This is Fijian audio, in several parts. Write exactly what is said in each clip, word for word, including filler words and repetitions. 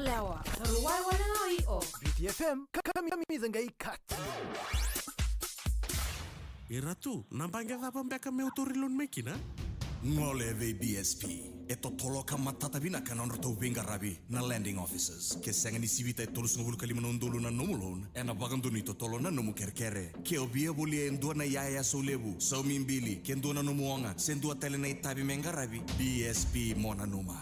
Lewa, sa ruai wale na o i o. B T F M, ka-, ka-, kamica qai kati. E Ratu, na baqe cava beka meu tauri loan mai kina? Gole vei B S P. E totolo ka matata vinaka na nodratou veiqaravi na lending officers. Ke sega ni sivita e tolusagavulu ka lima na udolu na nomu loan, ena vakadonui totolo na nomu kerekere. Ke o via volia e dua na iyaya saulevu, saumi bili, ke dua na nomu oga, se dua tale na itavi me qaravi, B S P mo nanuma.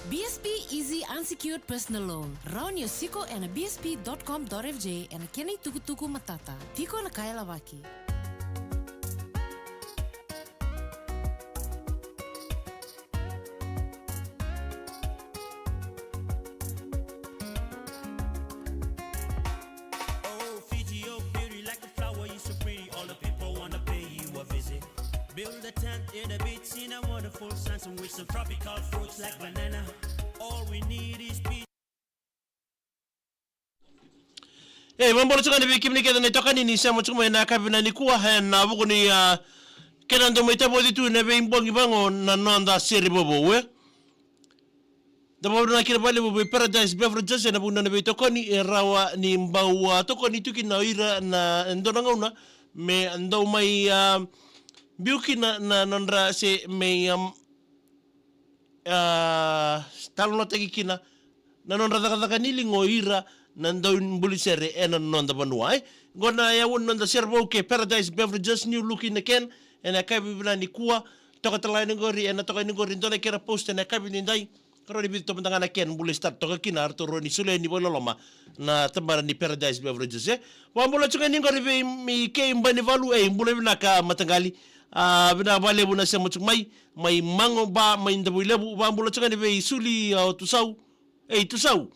B S P Easy Unsecured Personal Loan. Rawa ni o siko ena B S P dot com dot F J ena kena itukutuku matata. Tiko na ka e lavaki. Oh, Fiji, oh, beauty like a flower, you're so pretty. All the people wanna pay you a visit. Build a tent in the beach in a wonderful sunset with some tropical fruits like banana. All we need is peace. E, vakabula tiko ga ni vei kemuni kece na itokani ni sema tiko mai ena yakavi nikua, ena vuku ni, a, kena dau mai tavoci tu na veibogi vaqo na noda sere vovou, e. Da vakavinavinaka kina vakalevu vei Paradise Beverages ena vuku ni nona veitokoni, e rawa ni bau, a, tokoni tu kina o ira na dua na gauna me dau mai, a, biu kina na nodra se me, am, a, talanoataki kina na nodra cakacaka ni liga o ira na dau buli sere ena noda vanua, e. Qo na yavu ni noda sere vou kei Paradise Beverages, new look in a can, ena yakavi vinaka nikua. Toka tale ga yani qori, ena toka yani qori dua na kena post ena yakavi nidai. Ka rawa ni vica toka mada ga na can bula e start toka kina, eratou rawa ni solia yani vakaloloma na tabana ni Paradise Beverages, e. Vakabula tiko ga yani qori vei Mikei Banivalu, e, bula vinaka mataqali. A, vinaka vakalevu na sema tiko mai, mai Mago Bar, mai Davuilevu. Vakabula tiko ga yani vei Suli, a, Tusau. Ei, Tusau.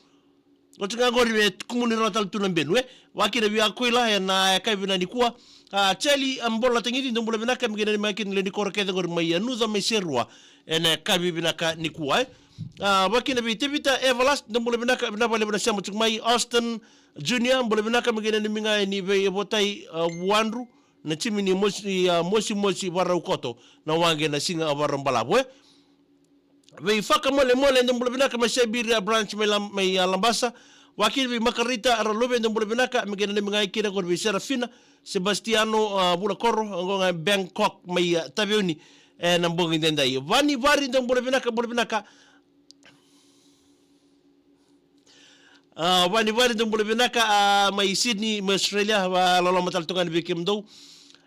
Oti ga qori me kumuni rawa tale tu na benu, e. Vakakina vei Akuila ena yakavi vinaka nikua. A, Charlie, a, Bola Tagici, dou bula vinaka, me kena ni mai kina lewe ni koro kece qori mai, a, Nuca mai Serua. Ena yakavi vinaka nikua, e. A, vakakina vei Tevita Everlast, dou bula vinaka, vinaka vakalevu na sema tiko mai. Austin Junior, bula vinaka, me kena ni mai ga yani vei Votai, a, Vuadru, na timi ni Mosi, a, Mosimosi Varau Koto, na waqe na siga a Varau Balavu, e. Vei Fakamolemole, dou bula vinaka mai Siberia Branch mai Lam-, mai, a, Labasa. Vakakina vei Makarita Raluve, dou bula vinaka, me kena ni mai ga kina qori vei Serafina, Sebastiano, a, Vulakoro, qo ga Bangkok mai, a, Taveuni, ena bogi daidai. Vani Vari, dou bula vinaka, bula vinaka. A, Vani Vari, dou bula vinaka, a, mai Sydney, mai Australia, vakaloloma tale tu ga yani vei kemudou.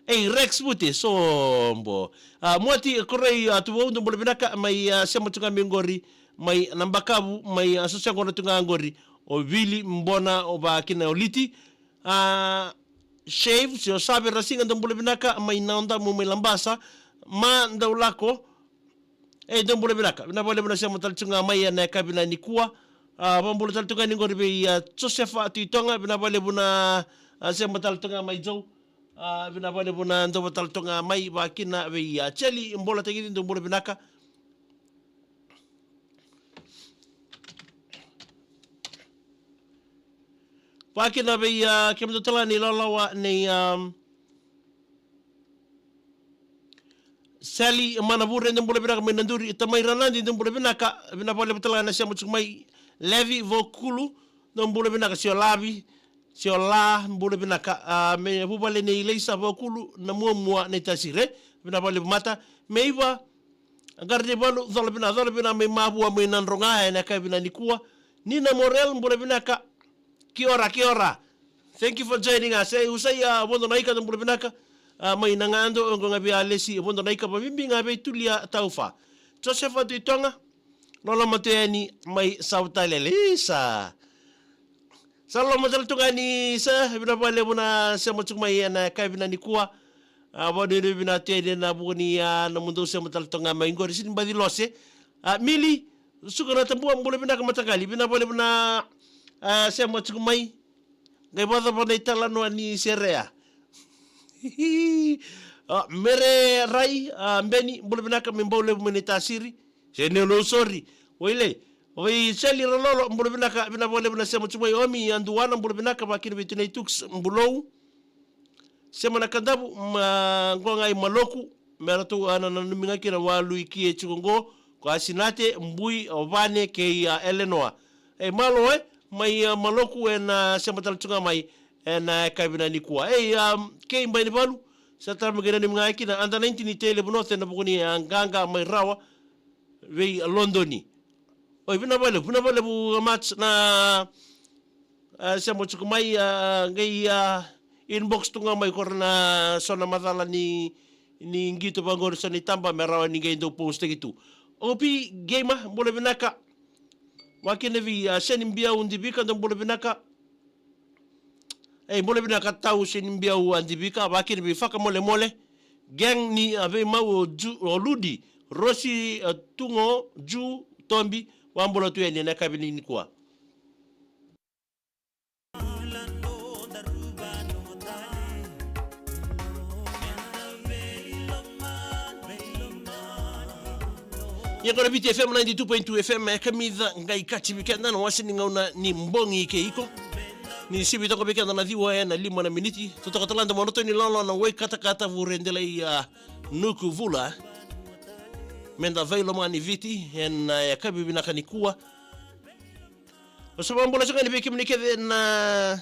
Ei, Rex Vute, sobo. A, Moati Koroi, a, Tuvou, dou bula vinaka, mai, a, sema tu ga mai qori, mai Nabakavu, mai, a, sosoya qo na tu ga qori. O Vili, Bona, o vakakina o Liti. A, Shave, se o Save Rasiga, dou bula vinaka, mai Naudamu, mai Labasa, ma dau lako. E, dou bula vinaka. Vinaka vakalevu na sema tale tu ga mai ena yakavi nikua. A, vakabula tale tu ga yani qori vei, a, Josefa Tuitoga, vinaka vakalevu na, a, sema tale tu ga mai Joe. A, vinaka vakalevu na dou tale tu ga mai, vakakina vei, a, Charlie, Bola Tagici, dou bula vinaka. Vakakina vei, a, kemudou tale ga ni lawalawa nei, a, Sally Manavure, dou bula vinaka mai Naduri. Tamai Ranadi, dou bula vinaka, vinaka vakalevu tale ga na sema tiko mai. Levi Vokulu, dou bula vinaka. Sio Lavi, Sio La, bula vinaka. A, me vuvale nei Leisa Vokulu, na muamua nei Tasire, vinaka vakalevu mata. Meiva, Qara ni Valu, cola vinaka, cola vinaka mai Mavua, mai Nadroga, ena yakavi nikua. Nina Morel, bula vinaka. Kia ora, kia ora. Thank you for joining us. E, Usai, a, Vodonaika, dou bula vinaka. A, mai Nagado, oqo ga vei Alesi Vodonaika, vabibi ga vei Tulia Taufa. Josefa Tuitoga, loloma tu yani mai Savutalele. Isa. Sa loloma tale tu ga ni sa, vinaka vakalevu na sema tiko mai ena yakavi nikua. A, vakanuinui vinaka tu yani ena vuku ni, a, nomudou sema tale tu ga mai qori, sini baci lose. A, Mili, Suka na Tabua, bula vinaka mataqali, vinaka vakalevu na, a, sema tiko mai. Qai vakacava na italanoa ni serea? A, Mere Rai, a, Beni, bula vinaka mai Baulevu mai Naitasiri. Se ni no sori. Waile. Oi Seli Ralolo, bula vinaka, vinaka vakalevu na sema tiko mai. Omi Aduana, bula vinaka, vakakina vei Tunei Tuks, bulou. Sema na Kadavu, ma, qo ga i Maloku, me ratou a nanumi ga kina Walu i Kie tiko qo, ko Asinate, Bui, o Vane, kei a Elenoa. E malo e, mai a maloku ena sema tale tu ga mai ena yakavi nikua. E a kei Bainivalu, sa tara me qai nanumi ga kina under nineteen ni Tailevu North ena vuku ni a qaqa mai rawa vei Lodoni. Oi, vinaka vakalevu, vinaka vakalevu a Mats na a sema tiko mai a qai a inbox tu ga mai ko ra na so na macala ni ni qito vaqori so ni taba me rawa ni qai dau post taki tu. Opi Gamer, bula vinaka. Vakina vei a Seni Biau Divika, dou bula vinaka. Ei, bula vinaka tau Seni Biau a Divika, vakina vei Fakamolemole. Gang ni a veimau o Ju, o Ludi, Rosi a Tugo, Ju, Tobi, vabula tu yani ena yakavi nikua. Ia qo na Viti F M ninety-two point two F M e kamica qai kati vei keda na wase ni gauna ni bogi kei iko. Ni sivi toka vei keda na ciwa ena lima na miniti. Totoka tale ga na domo na toni lolo na wai katakata vure delai a nuku vula. Meda vailomani Viti ena yakavi vinaka nikua. Au sa vakabula tiko ga ni vei kemuni kece na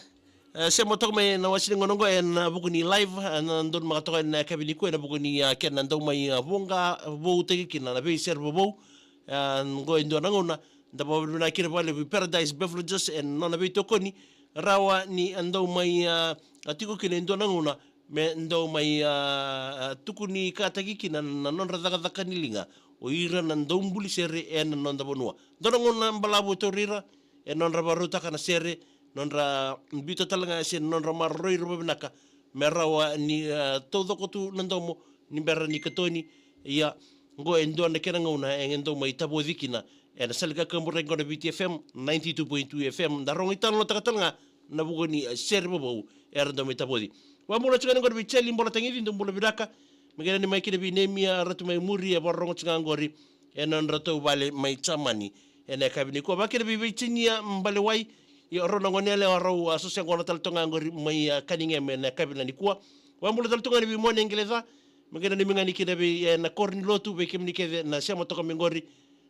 e, sema toka mai na wase ni gauna oqo ena vuku ni live, e, na donumaka toka ena yakavi nikua ena vuku ni a kena dau mai a vuqa voutaki kina na veisere vovou. E, oqo e dua na gauna da vakavinavinaka kina vakalevu vei Paradise Beverages ena nona veitokoni rawa ni a dau mai a tiko kina e dua na gauna me dau mai a, a, tukuni kataki kina na nodra cakacaka ni liga o ira na dau buli sere ena noda vanua. Dua na gauna balavu e tauri ira ena nodra vakarautaka na sere, nodra biuta tale ga se na nodra maroroi ira vakavinaka me rawa ni a, taucoko tu na domo ni bera ni katoni. Ia oqo e dua na kena gauna e dau mai tavoci kina ena sala ni kakaburaki oqo na Viti F M ninety-two point two F M, da rogo italanoataka tale ga na vuku ni a, sere vovou era dau mai tavoci. Vakabula tiko ga ni oqo na vei Jeli Bolatagici, dou bula vinaka. Me qai nanumi mai kina vei Nemia Ratu mai muri e vakarorogo tiko ga oqori ena nodratou vale mai Jamani ena yakavi nikua. Vakakina vei Virginia Balewai, ia o rau na gone yalewa rau a sosegona tale toka ga oqori mai a Kanigeme ena yakavi nikua. Vakabula tale toka ga ni vei Mone Qeleca, me qai nanumi ga ni kina vei ena koro ni lotu vei kemuni kece na sema toka mai oqori.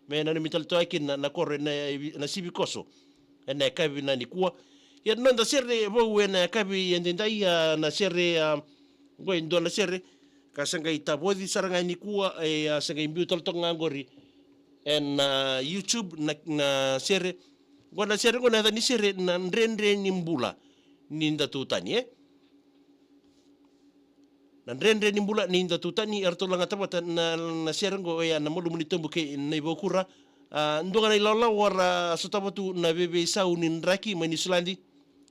Me nanumi tale toka kina na koro ena, na sivi koso ena yakavi nikua. Ia na noda sere vou ena yakavi edaidai a na sere a oqo e dua na sere ka sa qai tavoci sara ga nikua e a sa qai biu tale toka ga oqori ena YouTube na, na sere. Oqo na sere oqo na yaca ni sere na dredre ni bula ni da tu tani e. Na dredre ni bula ni da tu tani eratou lagata vata na, na sere oqo oya na malumu ni tobu kei Nai Vakura. A, dua ga na ilawalawa ra sotava tu na veiveisau ni draki mai Niusiladi.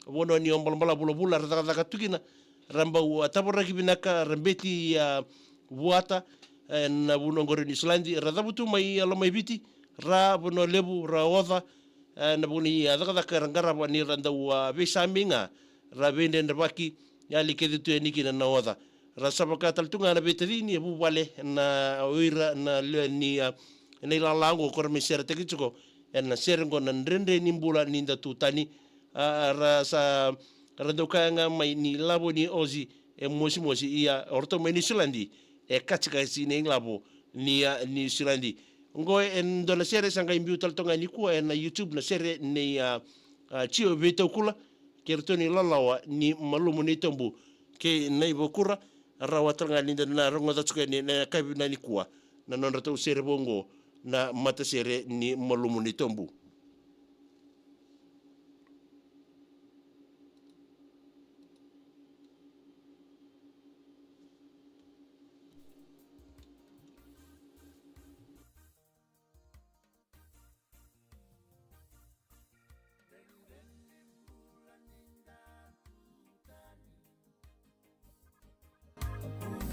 Vanua ni obalabala vulavula ra cakacaka tu kina. Ra bau a tavaraki vinaka ra beti a vuata. E, na vanua oqori Niusiladi ra cavu tu mai a loma i Viti. Ra vanua levu ra oca. E, na vanua ni a cakacaka ra qarava ni ra dau a veisame ga ra veidredrevaki. Yali kece tu yani kina na oca. Ra sa vaka tale tu ga na veitacini e vuvale na o ira na lewe ni a na ilala oqo ko ra mai seretaki tiko ena sere oqo na dredre ni bula ni da tu tani. A, ra sa ra dau kaya ga mai ni lavo ni Ozi e mosimosi ia o ratou mai Niusiladi e katikati ni lavo ni a Niusiladi. Oqo e dua na sere sa qai biu tale toka ga nikua ena YouTube na sere nei a, a Jio Veitaukula. Kei ratou ni lalawa ni malumu ni tobu kei Nai Vakura. Rawa tale ga ni da na rogoca tiko yani na yakavi nikua na nodratou sere vou oqo na matasere ni malumu ni tobu.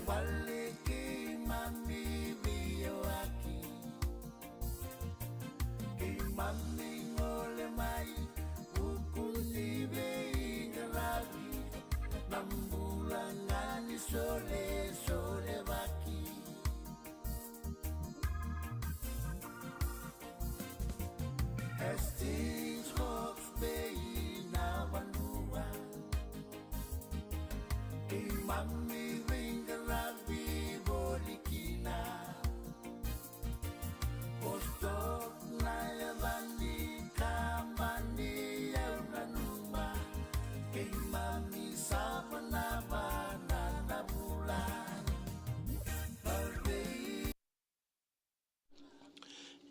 Vale keimami veiwaki, keimami gole mai vuku ni veiqaravi, na bula ga ni solesolevaki. Hastings, Hawke's Bay, na vanua keimami veiqaravi voli kina. Vostok na yacani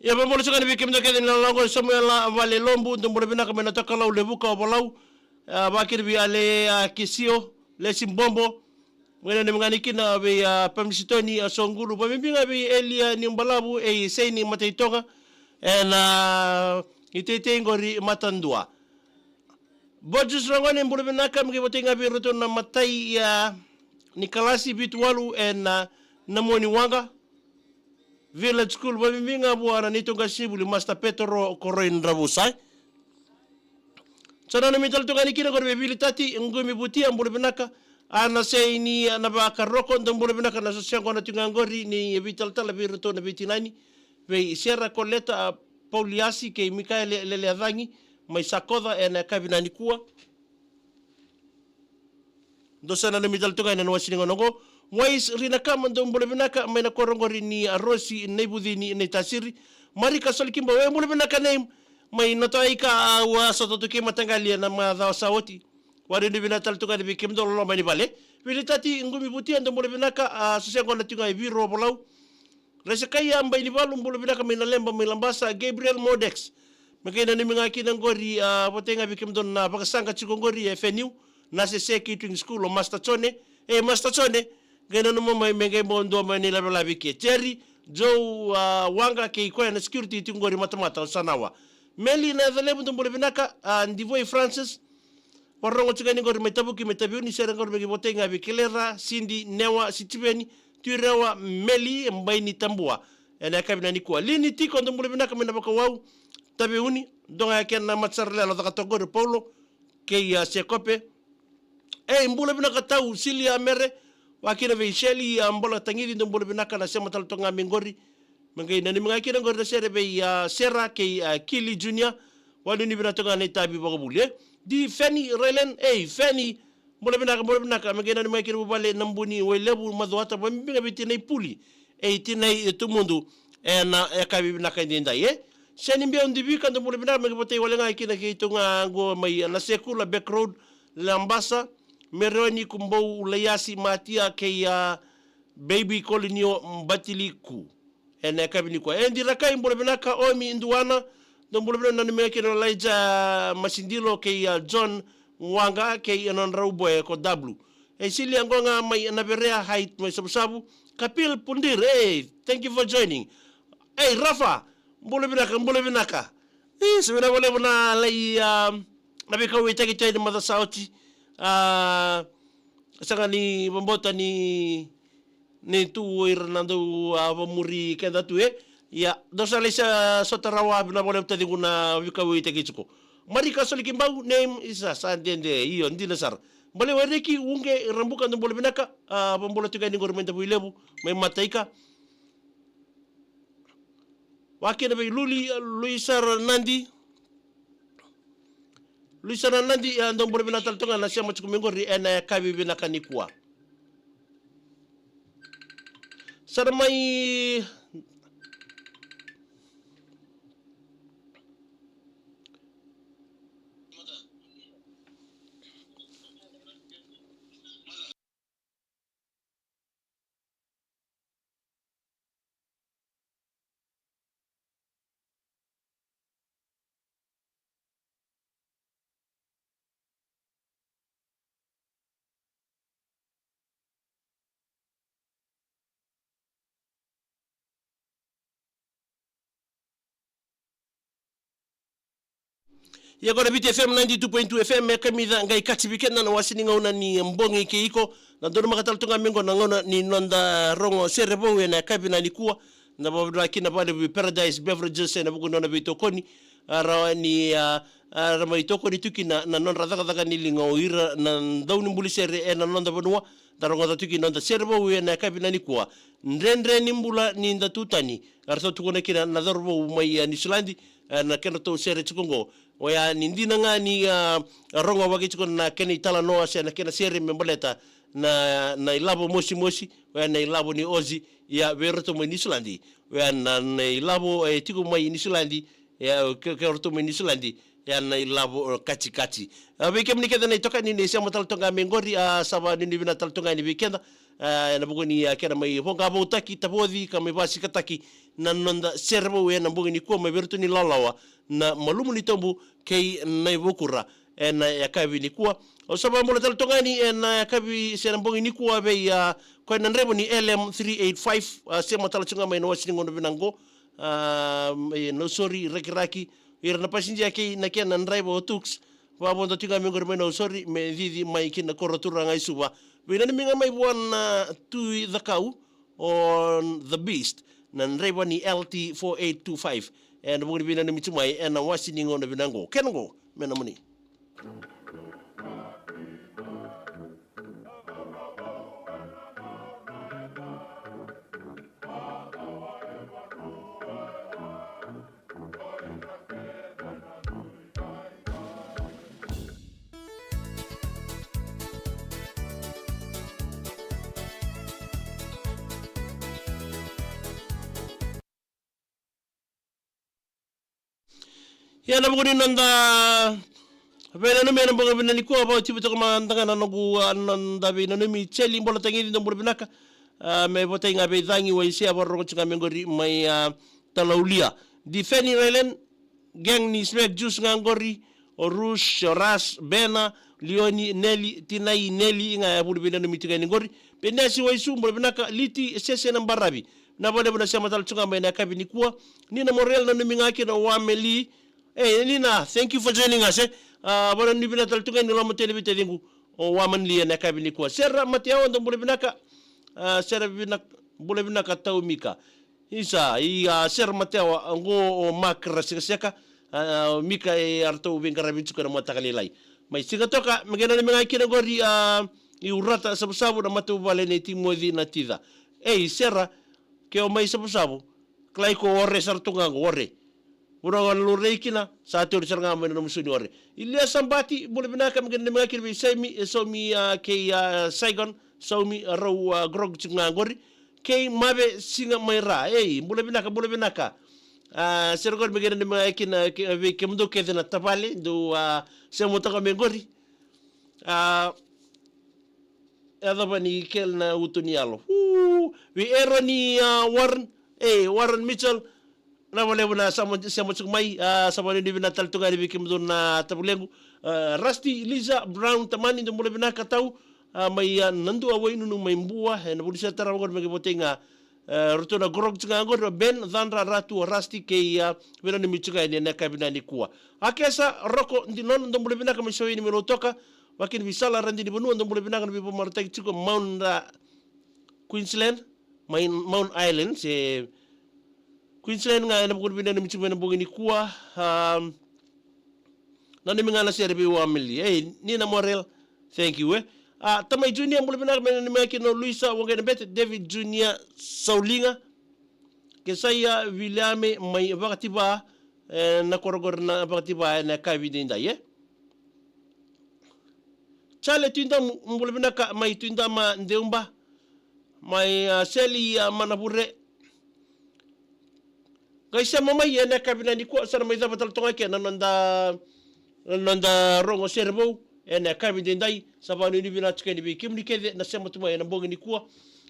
Ia, vakabula tiko yani vei kemudou kece na lalago, Samuela Valelobu, dou bula vinaka mai na Tokalau, Levuka, Ovalau. A, vakakina vei Ale, a, Kisio, Lesi Bobo. Mai na nemi ga ni kina vei, a, Pamisitoni, a, Sogulu. Vabibi ga vei Elia ni Balavu, e Seini Mataitoga. E na, a, iteitei qori Matadua. Bojus Ragone, bula vinaka, me qai votei ga vei iratou na matai, a, ni kalasi vitu walu e na, a, Namoni Waqa Village School, vabibi ga vua na neitou qasenivuli Master Petero Koroidravusa. Sa nanumi tale tu ga yani kina qori vei Vilitati Qumi Vutia, bula vinaka, a, na Seini, a, na Vakaroko, dou bula vinaka, na so se qo na tu ga qori ni veitalatala vei iratou na veitinani, vei Sera Koleta, a, Pauliasi kei Mikaele Leleacagi, mai Sakoca e na yakavi nikua. Dou sa nanumi tale tu ga yani na wasi ni gauna qo. Wais Rinakama, dou bula vinaka, mai na koro qori ni, a, Rosi Naivucini Naitasiri. Marika Solikibau, e bula vinaka nei, mai Natoaika, a, au a sota tu kei mataqali e na macawa sa oti. Wari ni vinaka tale tu ga yani vei kemudou loloma ni vale. Vilitati Qumi Vutia, dou bula vinaka, a, so se qo na tu ga e Viro, Ovalau. Resekaia Bainivalu, bula vinaka mai na Leba mai Labasa, Gabriel Modex. Me qai nanumi ga kina qori, a, votei ga vei kemudou na vakasaqa tiko qori e Feniu, na Sese Catering School, o Master Jone. E, Master Jone, qai nanuma mai me qai mo dua mai ni lavelave ke. Jerry, Joe, a, Waqa kei koya na security tiko qori matamata o Sanawa. Meli Nacalevu, dou bula vinaka, a, Divoi Francis, Vakarorogo tiko yani qori mai Tavuki, mai Taveuni, sere qori me qai votei ga vei Kelera, Sidi, Newa, Sitiveni, Tuirewa, Meli, e Bainitabua. E na yakavi nikua. Lini Tiko, dou bula vinaka mai na Vakawau, Taveuni, dua ga e kena matasara lelo caka toka qori o Paulo, kei, a, Sekope. Ei, bula vinaka tau, Silia Mere, vakakina vei Seli, a, Bola Tagici, dou bula vinaka na sema tale toka ga mai qori. Me qai nanumi ga kina qori na sere vei, a, Sera kei, a, Kili Junior. Wali ni vinaka toka ga na itavi vakavuli, e. Di Feni Railen, ei, Feni. Bula vinaka, bula vinaka. Me qai nanumi ga kina vuvale Nabuni, Wailevu, Macuata, vabibi ga vei tinai Puli. Ei, tinai, e, Tumudu. E na, e yakavi vinaka edaidai, e. Seni Biau Divika, dou bula vinaka, me qai votei wale ga kina keitou ga qo mai, a, Nasekula, Back Road, Labasa, Mereoni, Kubou, Laiasi, Matia, kei, a, Baby Kolinio Batiliku. E na yakavi nikua. Edi Rakai, bula vinaka, Omi Duana, dou bula vinaka, nanumi ga kina o Elijah Masidilo kei, a, John Waqa kei, a, nodrau boy ko W. E Silia qo ga mai Naverea Height mai Savusavu. Kapil Pundir, e, thank you for joining. E Rafa, bula vinaka, bula vinaka. E, sa vinaka vakalevu na lai, a, na veikauwaitaki tu yani macawa sa oti. A, sega ni vakabauta ni ni tu o ira na dau, a, vamuri keda tu, e. Ia, dou sa lai sa sota rawa, vinaka vakalevu taciqu na veikauwaitaki tiko. Marika Solikibau, name is a, sa dede, io, dina sara. Balewa Reki, Uqe, Rabuka, dou bula vinaka, a, vakabula tiko yani qori mai Davuilevu, mai Mataika. Vakakina vei Luli, Luisa Ranadi. Luisa Ranadi, e, dou bula vinaka tale toka ga na sema tiko mai qori, e na yakavi vinaka nikua. Sa na mai Ia, qo na Viti F M ninety-two point two F M, e kamica qai kacivi keda na wase ni gauna ni bogi kei iko. Na donumaka tale tu ga mai qo na gauna ni noda rogo sere vou ena yakavi nikua. Na vakavinavinaka kina vakalevu vei Paradise Beverages ena vuku ni nona veitokoni. A, rawa ni, a, a, ra mai tokoni tu kina na nodra cakacaka ni liga o ira na daunibuli sere ena noda vanua. Da rogoca tu kina noda sere vou ena yakavi nikua. Dredre ni bula ni da tu tani. Eratou tukuna kina na cauravou mai, a, Niusiladi, a, na kedratou sere tiko qo. Oya ni dina ga ni, a, rogovaki tiko na kena italanoa se na kena sere me baleta na, na ilavo mosimosi, oya na ilavo ni Ozi, ia vei iratou mai Niusiladi. Oya na, na ilavo e tiko mai Niusiladi, ia ke, ke iratou mai Niusiladi, Ia na ilavo, e, katikati. A, vei kemuni kece na itokani ni sema tale toka ga mai qori, a, sa vanuinui vinaka tale toka ga yani vei keda. A, ena vuku ni, a, kena mai voqa voutaki, tavoci, ka mai vasikataki na noda sere vou ena bogi nikua mai vei iratou ni lawalawa na Malumu ni Tobu kei Nai Vukura ena yakavi nikua. Au sa vabula tale toka ga yani ena yakavi se na bogi nikua vei, a, koya na draiva ni L M three eight five, a, sema tale toka ga mai na wasi ni gauna vinaka qo. A, e, Nausori, Rakiraki, ira na passenger kei na kena draiva o Tuks. Vavoda tiko ga mai qori mai Nausori me cici mai ki na koro turaga i Suva. Veinanumi ga mai vua na Tui Cakau, o The Beast, na draiva ni L T four eight two five. Ena vuku ni veinanumi tu mai ena wasi ni gauna vinaka qo. Kena qo me nomuni. Ia na vuku ni noda veinanumi ena bogi vinaka nikua, vauci toka mada ga na noqu, a, noda veinanumi. Jeli Bolatagici, dou bula vinaka. A, me votai ga vei Cagi, Waisea, vakarorogo tiko ga mai qori mai, a, Talaulia. Defeni Railen, gang ni Smack Juice ga qori, o Rush, o Ras, Bena, Lioni, Neli, Tinai, Neli, ga e vuli veinanumi tiko yani qori. Penesi Waisu, bula vinaka, Liti, Sese na Baravi. Na valevu na sema tale tu ga mai na yakavi nikua. Nina Morel, nanumi ga kina o Wameli. E, Nina, thank you for joining us, e. A, vana ni vinaka tale tu ga ni loma tele vei taciqu o Wameli ena yakavi nikua. Sera Mateo, dou bula vinaka. A, Sera vinaka, bula vinaka tau Mika. Isa, i, a, Sera Matewa, a, qo o Mark Rasekaseka, a, a, Mika e ratou veiqaravi tiko ena mataka lailai. Mai Sigatoka, me qai nanumi ga kina qori, a, i Urata Savusavu na matavuvale nei Timoci Natica. Ei, Sera, ke o mai Savusavu, kilai ko Ore sara tu ga qo, Ore. Vanua ga o lurei kina, sa turi sara ga mai na nomu sua ni Ore. Ilia Sabati, bula vinaka, me qai nanumi ga kina vei Saimi, e Saumi, a, kei, a, Saigon, Saumi, a, rau, a, grog tiko ga qori. Kei Mave Siga mai Ra. Ei, bula vinaka, bula vinaka. A, Sera qori me qai nanumi ga kina, ke, vei kemudou kece na tavale, dou, a, sema toka mai qori. A, yacova ni kele na uto ni yalo. Uu, vei Eroni, a, Warren. Ei, Warren Mitchell. Na valevu na sema, sema tiko mai, a, sa valevu ni vinaka tale tu ga yani vei kemudou na tavalequ. A, Rusty, Lisa, Brown, Tamani, dou bula vinaka tau. A, mai, a, Nadua, Wainunu, mai Bua, ena vuli se tarava qori me qai votai ga. E, ratou na grog tiko ga qori, o Ben, Cadra, Ratu, o Rusty, kei, a, veinanumi tiko ga yani ena yakavi nikua. A Kesa, Roko, Dinona, dou bula vinaka mai Soini mai Lautoka. Vakina vei Sala, Radini Vanua, dou bula vinaka na veivamarautaki tiko Mount, a, Queensland, mai Mount Island, se Queensland ga ena vuku ni veinanumi tiko mai na bogi nikua, a, nanumi ga na sere vei Wameli. Ei, Nina Morel, thank you, e. A, Tamai Junior, bula vinaka, me nanumi ga kina o Luisa, Waqainabete, David Junior, Sauliga, Kesaia, Viliame, mai Vakativa, e, na koro qori na Vakativa, ena yakavi edaidai, e. Jale Tuidamu, bula vinaka, mai Tuidama, Deuba, mai, a, Seli, a, Manavure. Qai sema mai ena yakavi nikua, sa na mai cava tale toka ga kina na noda, na noda rogo sere vou ena yakavi edaidai. Sa vakanuinui vinaka tiko yani vei kemuni kece na sema tu mai ena bogi nikua.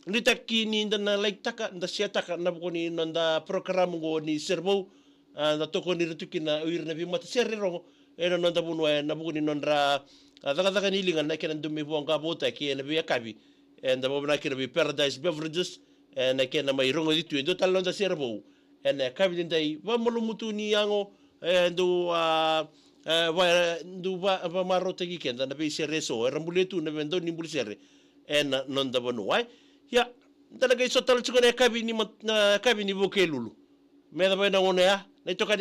Nuitaki ni da na laikitaka, da share-taka na vuku ni noda program qo ni sere vou. A, da tokoni ira tu kina o ira na veimatasere rogo ena noda vanua ena vuku ni nodra, a, cakacaka ni liga na kena dau mai voqa voutaki ena veiyakavi. Eda vakavinavinaka kina vei Paradise Beverages ena kena mai rogoci tu e dua tale na noda sere vou ena yakavi edaidai. Vakamalumu tu ni yago, e, dau, a, e, va, dau va, vakamarautaki keda na veisere eso era bulia tu na veidaunibuli sere ena noda vanua, e. Ia, da na qai sota tale tiko na yakavi ni mat-, na yakavi ni Vukelulu. Me yacova na gauna ya, na itokani